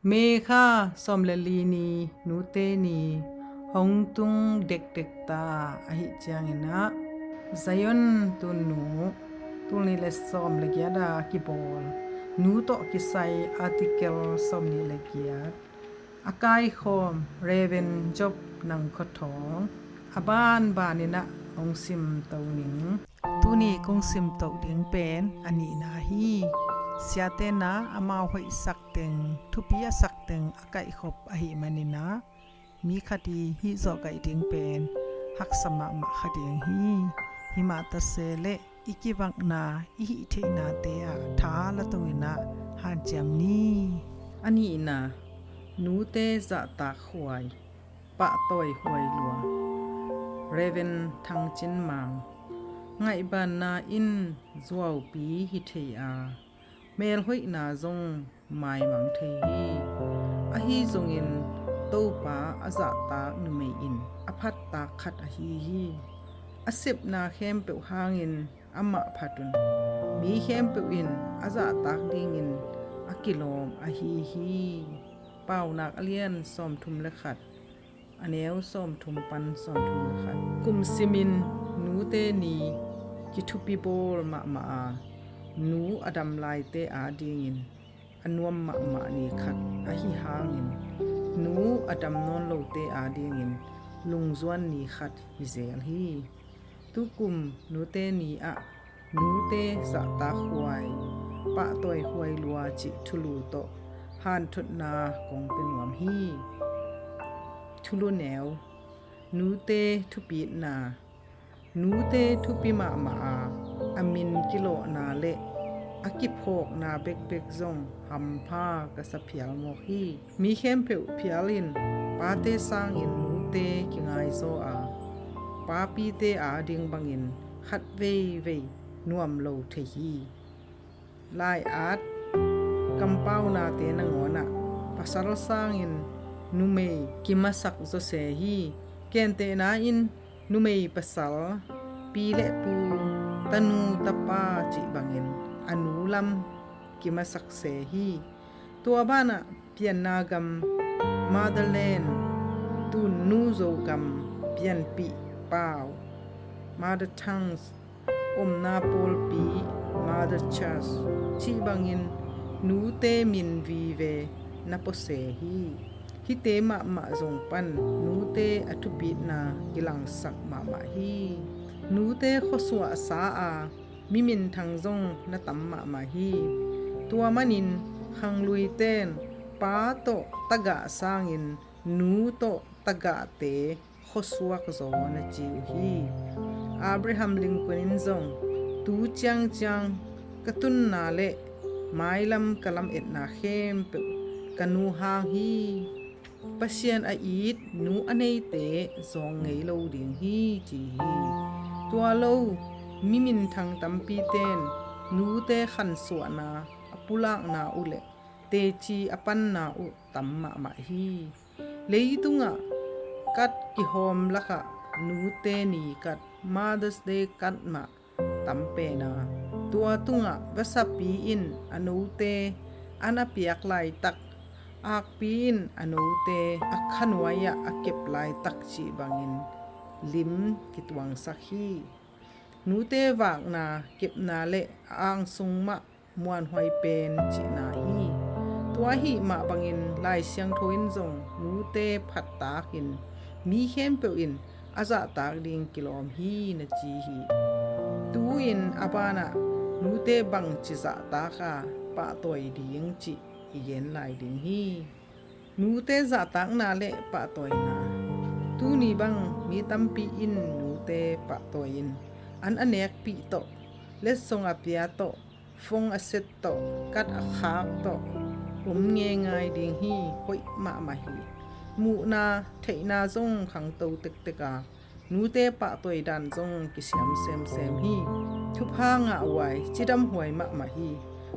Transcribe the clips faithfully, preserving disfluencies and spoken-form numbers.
May kha sawm le li ni, nute ni hong tung dekdek ta ahih ciangin ah, Zion tunnu tul nih le sawm le giat a kibawl nu tawh kisai article sawm nih le giat a kaikhawm Reverend Job Nang Khaw Thawng a banbanin ah hong simto ning. Tuni kong simto ding pen a nihna hi. Siate na amau hoihsak teng, thupi a sak teng a kaihkhop ahih manin ah, mi khat i hih zawh kaih ding pen haksa mahmah kha ding hi. Himah ta se leh i kibakna, i hih theihnate ah tha la to in ah hanciam ni. A nihna, nute zahtak huai, pahtawi huai lua. Reverend Thang Cin Mang. Ngaihbanna in zuaupi hi thei a, melhoihna zong maimang thei hi. Ahi zongin Topa a zahtak numei in a phattak khat ahi hi. A sepna khempeuh hangin amah phat un. Mi khempeuh in a zahtak dingin a kilawm ahi hi. Paunak a lian sawmthum le khat, a neu sawmthum pan sawmthum le khat. Kum simin nute ni kithupi bawl mahmah a, nu a dam laite adingin a nuam mahmah ni khat ahi hangin, nu a dam nawn lote adingin lungzuan ni khat hi zel hi. Tukum nute ni ah nute zahtak huai, pahtawi huai lua cih thulu tawh hanthotna kong pia nuam hi. Thulu neu, nute thupitna. Nute thupi mahmah a, a min kilawhna le a kiphawkna bekbek zong hampha ka sa phial mawk hi. Mi khempeuh phial in pate sangin nute kingaizaw a, papite ading bangin khat veivei nuam lo thei hi. Lai-at kampaunate nangawnah pasal sangin numei kimasak zawse hi. Gentehna in numei pasal, pi le pu, tanu tapa cih bangin a nu lam kimasak se hi. Tua banah pianna gam, motherland, tunnu Zogam, pianpih pau, mother tongues, omna pawlpi, mother church, cih bangin nute min vive na pose hi. Hihte mahmah zong pan nute a thupitna kilangsak mahmah hi. Nute khuasuahsa a, mi minthang zong na tam mahmah hi. Tua manin khangluiten pa tawh tagah sangin nu tawh tagahte khuasuak zaw na ci uh hi. Abraham Lincoln in zong, tu ciangciang ka tunna le mailam ka lametna khempeuh ka nu hang hi. Pasian a it nu a neite zawng ngei lo ding hi, ci hi. Tua lo, mi minthang tampiten nute khansuahna a pulakna uh le teci a panna uh tam mahmah hi. Leitungah kat kihawm lakah nute ni kat, Mother's Day kat mah tam pen a, tua tungah vasapi in a note an a piak laitak, akpi in a note a khanuai-ah a kep laitak cih bangin lim kituangsak hi. Nute vakna, kepna le a angsung mah muanhuai pen cihna hi. Tua ahih mah bangin Lai Siangtho in zong nute phattakin mi khempeuh in a zahtak ding kilawm hi, na ci hi. Tu-in a banah nute bangci zahtak a pahtawi ding cih i gen lai ding hi. Nute zahtakna le pahtawina. Tuni bang mi tampi in nute pahtawi in an a nekpih tawh, letsong a pia tawh, fong a set tawh, kat a khak tawh om ngeingai ding hi. Hoih mahmah hi. Muhna theihna zong khangto tektek a, nute pahtawi dan zong kisiam semsem hi. Thupha ngahhuai, cidamhuai mahmah hi.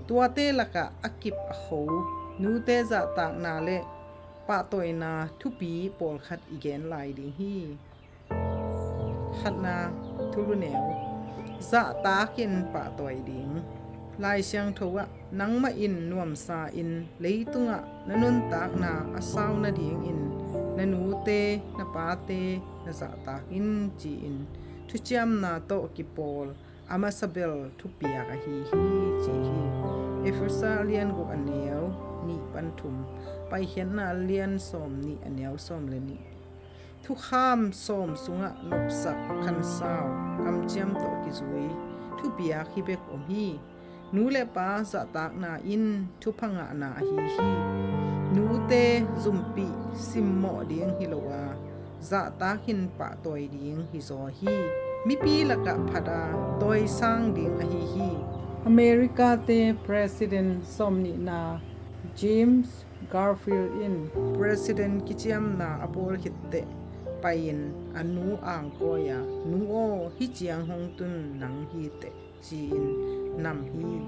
Tuate lakah a kip a kho nute zahtakna le pahtawina thupi pawlkhat i gen lai ding hi. Khatna, thulu neu, zahtakin pahtawi ding. Lai Siangtho ah, "Nangmah in nuamsa in leitungah na nuntakna a sau nadingin na nute na pate na zahtak in," ci-in thuciamna tawh kipawl a masa bel thupiak ahi hi, ci hi. Efesa a lian guk a neu nih pan thum, Paikhiatna a lian sawm nih a neu sawm le nih. Thukham sawm sungah nopsak, khansau, kamciam tawh kizui thupiak hi bek om hi. Nu le pa zahtakna in thupha ngahna ahi hi. Nute zumpih simmawh ding hi lo a, zahtakin pahtawi ding hi zaw hi. Mipi lakah phat a tawisang ding ahi hi. America-te President sawmnihna James Garfield in President kiciamna a bawl khitteh pai-in a nu angkawi a, "Nu aw, hih ciang hong tun nang hi teh," ci-in nam hi.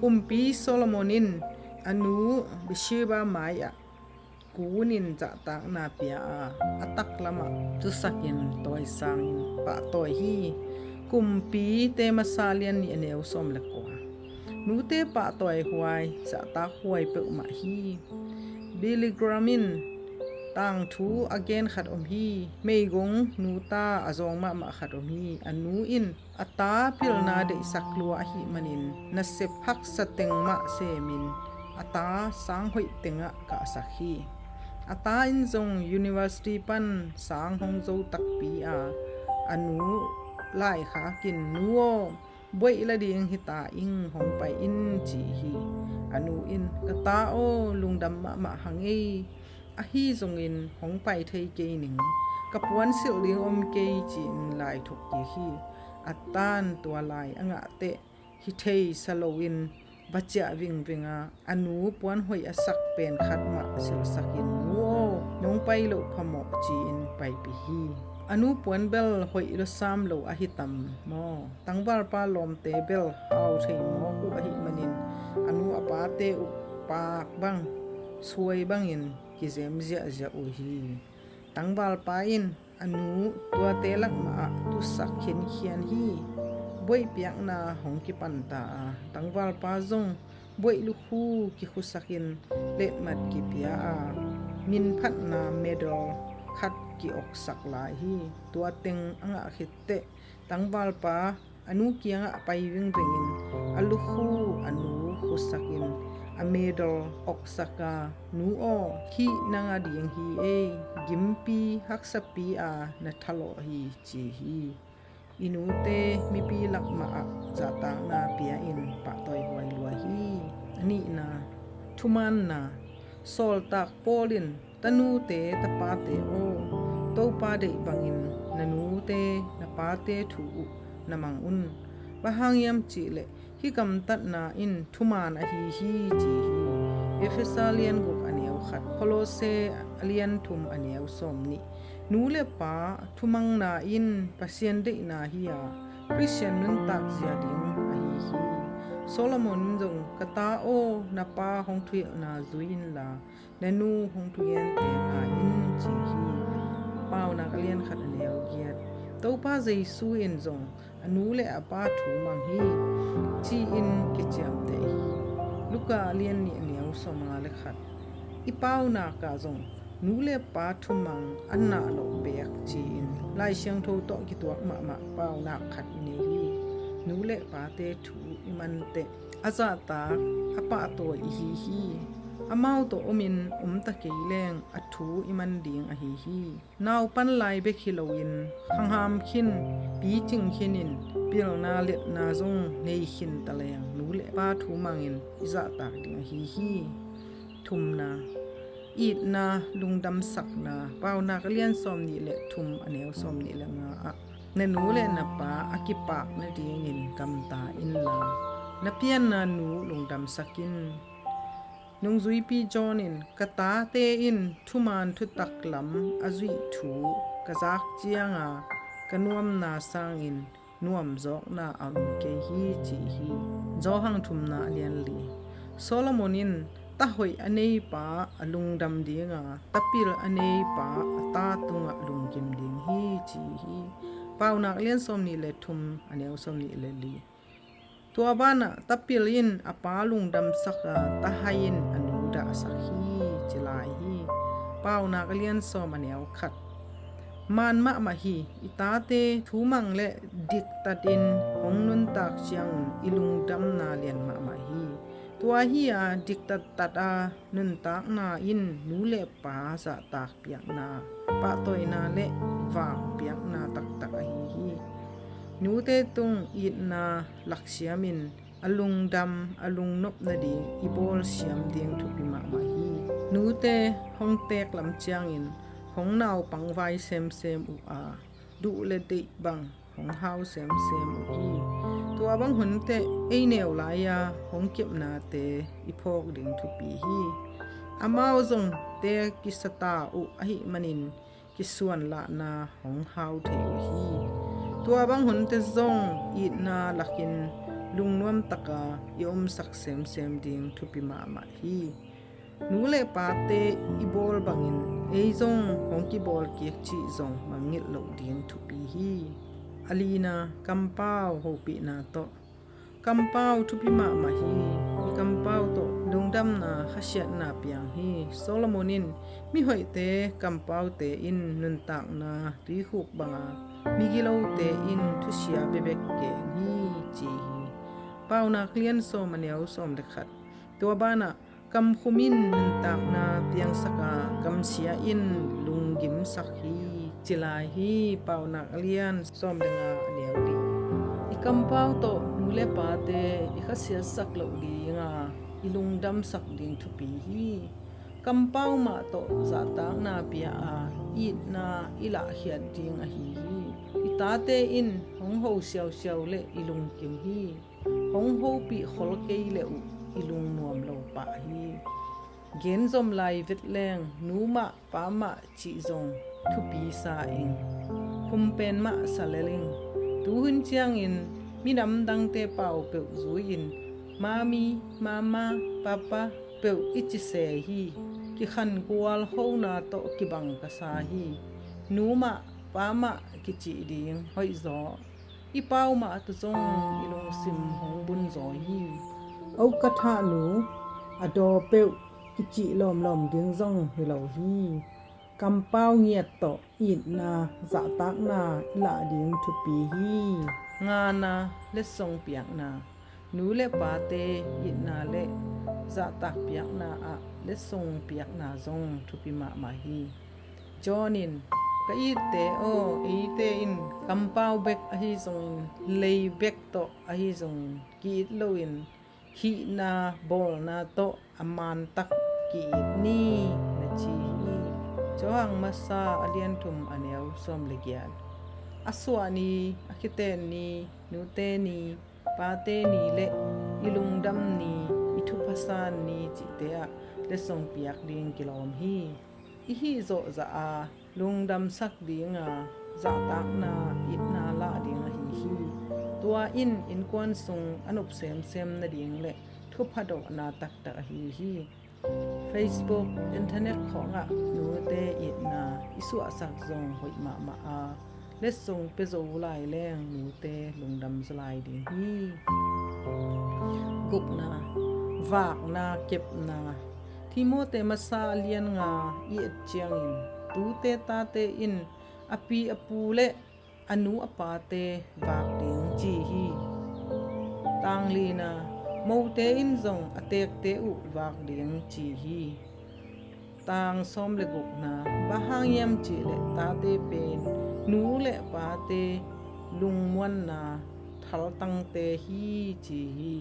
Kumpi Solomon in a nu Bathsheba mai-ah kunin zahtakna pia a, a taklamah tusakin tawisangin pahtawi hi. Kumpite masa lian nih a neu sawm le kua. Nute pahtawi huai, zahtak huai peuhmah hi. Billy Graham in tangthu a gen khat om hi. Meigong nuta a zawng mahmah khat om hi. A nu in a ta pilna deihsak lua ahih manin nasep haksa teng mah semin a ta sang hoih tengah kahsak hi. A ta in zong university pan sang hong zo takpi a, a nu laikhakin, "Nu aw, buaih la ding hita ing, hong pai in," ci hi. A nu in, "Ka ta aw, lungdam mahmah hang ei. Ahi zongin hong pai thei kei ning, ka puan silh ding om kei," ci-in lai thuk kik hi. A ta'n tua lai a ngah teh hi thei sa loin va ciah vingving a, a nu puan hoih a sak pen khat mah silhsakin, "Nu aw, nong pai loh phamawh," ci-in paipih hi. A nu puan bel hoih lua sam lo ahi tam maw? Tangvalpa lawmte bel hau thei mawk uh ahih manin a nu a pate uh paak bang suai bangin kizem ziahziah uh hi. Tangvalpa in a nu tuate lak mahah tusak khinkhian hi. Buaih piakna hong kipanta a, tangvalpa zong buaih lukhu kikhusakin letmat kipia a, minphatna medal khat ki-oksak lai hi. Tua teng a ngah khit teh tangvalpa a nu kiangah pai vingvengin a lukhu a nu khusakin a medal oksak a, "Nu aw, hih nang a ding hi ei, gimpi haksapi a na thalawh hi," ci hi. I nute mipi lak mahah zahtakna pia-in pahtawi huai lua hi. A nihna, thumaanna. Sawltak Paul in, "Tanute, tapate aw, Topa deih bangin na nute na pate thu uh na mang un. Bang hang hiam cihleh hih gamtatna in thumaan ahi hi," ci hi. Efesa lian guk a neu khat, Kolose a lian thum a neu sawm nih. Nu le pa thumangna in Pasian deihna hi a, Khristian nuntak zia ding ahi hi. Solomon in zong, "Ka ta aw, na pa hong thuhilhna zui inla, na nu hong thugente ngai in," ci hi. Paunak a lian khat a neu giat. Topa Jesu in zong a nu le a pa thu mang hi, ci-in kiciamteh hi. Luka a lian nih a neu sawmnga le khat. I paunak ah zong nu le pa thumang a nah loh beek ci-in Lai Siangtho tawh kituak mahmah paunak khat i nei hi. Nu le pate thu i manteh a zahtak, a pahtawi i hi hi. Amau tawh omin om ta kei leng a thu i man ding ahi hi. Naupan lai bek hi loin khangham khin, picing khinin pilna letna zong nei khin ta leng nu le pa thu mangin i zahtak ding ahi hi. Thumna, itna, lungdamsakna. Paunak a lian sawmnih le thum a neu sawmnih le nga ah, "Na nu le na pa a kipak nadingin gamta inla, na pianna nu lungdamsak in." Nungzuipi John in, "Ka tate in thumaan thutak lam a zuih thu ka zak cianga ka nuamna sangin nuamzawkna a om kei hi," ci hi. Johan thumna a lian li. Solomon in, "Ta hoih a neipa a lungdam dinga, ta pil a neipa a ta tungah lunggim ding hi," ci hi. Paunak lian sawmnih le thum a neu sawmnih le li. Tua banah tapil in a pa lungdamsak a, tahai in a nu dahsak hi, ci lai hi. Paunak a lian sawm, a neu khat. Maan mahmah hi. I tate thumang le diktatin hong nuntak ciangun i lungdamna lian mahmah hi. Tua hi a, diktattat a nuntakna in nu le pa zahtak piakna, pahtawina le vang piakna taktak ahi hi. Nute tung itna laksiam in a lungdam, a lungnop nading i bawlsiam ding thupi mahmah hi. Nute hong teek lam ciangin hong naupang vai semsem uh a, duh le deih bang hong hau semsem uh hi. Tua bang hun teh ei neu lai-a hong kepnate i phawk ding thupi hi. Amau zong teek kisata uh ahih manin kisuanlahna hong hau thei uh hi. Tua bang hun teh zong itna lakin lungnuam taka i omsak semsem ding thupi mahmah hi. Nu le pate i bawl bangin ei zong hong kibawl kik cih zong mangngilh loh ding thupi hi. A lina, kampau hopihna tawh. Kampau thupi mahmah hi. I kampau tawh lungdamna, khasiatna piang hi. Solomon in, mihoihte kampaute in nuntakna tuikhuk banga, migilote in thusia bekbek gen hi, ci hi. Paunak lian sawm, a neu sawm le khat. Tua banah, kamkhum in nuntakna piangsak a, kamsia in lunggimsak hi, ci lai hi. Paunak a lian sawm le nga, a neu li. I kampau tawh nu le pate i khasiatsak loh dinga, i lungdamsak ding thupi hi. Kampau mah tawh zahtakna pia a, itna i lahkhiat ding ahi hi. I tate in hong ho siausiau le i lungkim hi. Hong hopih khol kei le uh i lungnuam lo pah hi. Genzom lai vet leng, nu mah pa mah cih zong thupi sa ing. Khum pen mah sa lel ing. Tuhun ciangin minam dangte pau peuh zui-in mami, mama, papa peuh i ci se hi. Kikhankual hona tawh kibang ka sa hi. Nu mah pa mah kicih ding hoihzaw. I pau mah tawh zong i lungsim hong bunzaw hi. Okatha nu, a daw peuh kicih lawmlawm ding zong hi lo hi. Kampau ngiat tawh itna, zahtakna i lah ding thupi hi. Ngana, letsong piakna. Nu le pate itna le zahtak piakna ah letsong piakna zong thupi mahmah hi. John in, ka itte aw, eite in kampau bek ahi zongin, lei bek tawh ahi zongin, ki-it loin, hihna bawlna tawh a mantak ki-it ni, na ci hi. Johan masa a lian thum, a neu sawm le giat. A suah ni, a khiten ni, nute ni, pate ni le i lungdam ni, i thupha san ni cihte ah letsong piak ding kilawm hi. I hih zawhzah a, lungdamsak dinga, zahtakna, itna lah ding ahi hi. Tua in innkuan sung a nup semsem nading le thupha dawhna taktak ahi hi. Facebook, internet khawngah nute itna i suahsak zong hoih mahmah a, letsong pia zo lai leng nute lungdam zaw lai ding hi. Gukna, vakna, kepna. Timote masa a lian nga i et ciangin, tute tate in a pi a pu le a nu a pate vak ding ci hi. Tanglina, mote in zong a teekte uh vak ding ci hi. Tang sawm le gukna, bang hang hiam cihleh tate pen nu le pate lungmuanna thaltangte hi ci hi.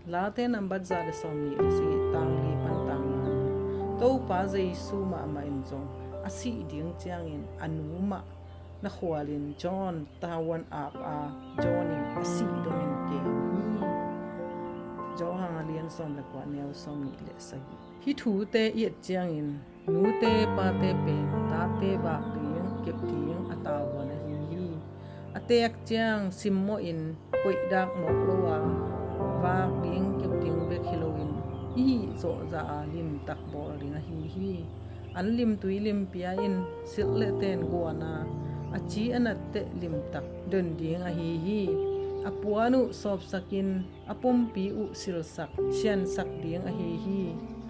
Late nambat za le sawmnih le sagih, tang li pan tang nga. Topa Jesu mahmah in zong a sih ding ciangin a nu mah na khualin John tavuan ap a, John in a sih dongin kem hi. Johan a lian sawm le kua, neu sawmnih le sagih. Hih thute i et ciangin nute pate pen tate vak ding, kep ding a tavuan ahi hi. A teek ciang simmawhin koihdak mawk lo a, vak ding, kep ding bek hi loin i hih zawhzah a limtak bawl ding ahi hi. An limtui limpia in silh le ten guan a, a ci a nat teh limtak don ding ahi hi. a puan uh sawpsakin a pumpi uh silsak, siansak ding ahi hi.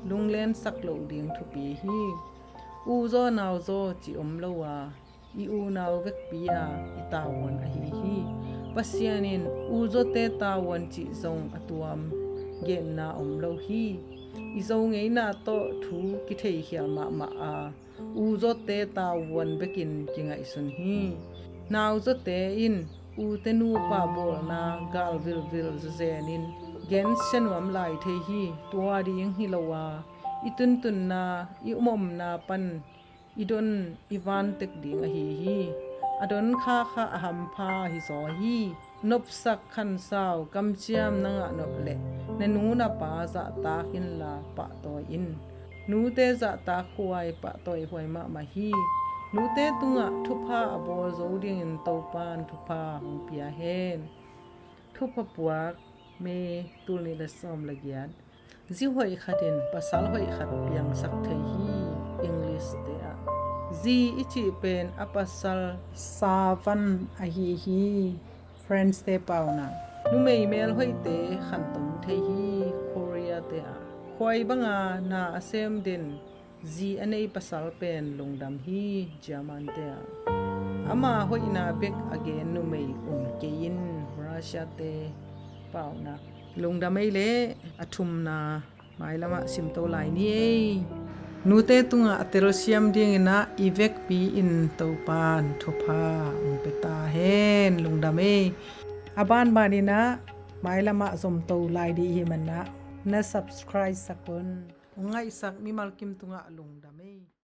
Lunglensak loh ding thupi hi. Uzaw nauzaw cih om lo a, i unau vekpi a i tavuan ahi hi. Pasian in uzawte tavuan cih zong a tuam genna om lo hi. I Zo ngeina tawh thu kitheikhial mahmah a, uzawte tavuan bekin kingaihsun hi. Nauzawte in ute nupa bawlna gal vilvil zezenin gensia nuam lai thei hi. Tua ding hi lo a, i tuntunna, i omomna pan i don i vantek ding ahi hi. A don khakha a hampha hi zaw hi. Nopsak khansau kamciam na ngah nop leh na nu na pa zahtak inla pahtawi in. Nute zahtak huai pahtawi huai mahmah hi. Nute tungah thupha a bawl zo dingin Topan thupha hong pia hen. Thupha puak, May tul nih le sawm le giat. Zi hoih khat in pasal hoih khat piangsak thei hi. English te ah zi i cih pen a pasal servant ahi hi. French te paunak, numei mel hoihte khantom thei hi. Korea te ah khuai banga na a sem den zi a nei pasal pen lungdam hi. German te ah ama hoihna bek a gen numei um kei in. Russia te paunak, lungdam ei leh. A thumna mailamah simto lai ni ei. Nute tungah a telsiam dingin ah i vekpi in Topan thupha hong pia ta hen. Lungdam ei. A banbanin ah mailamah zomto lai dih hi manah na subscribe sak un. Hong ngaihsak mimal kim tungah lungdam ei.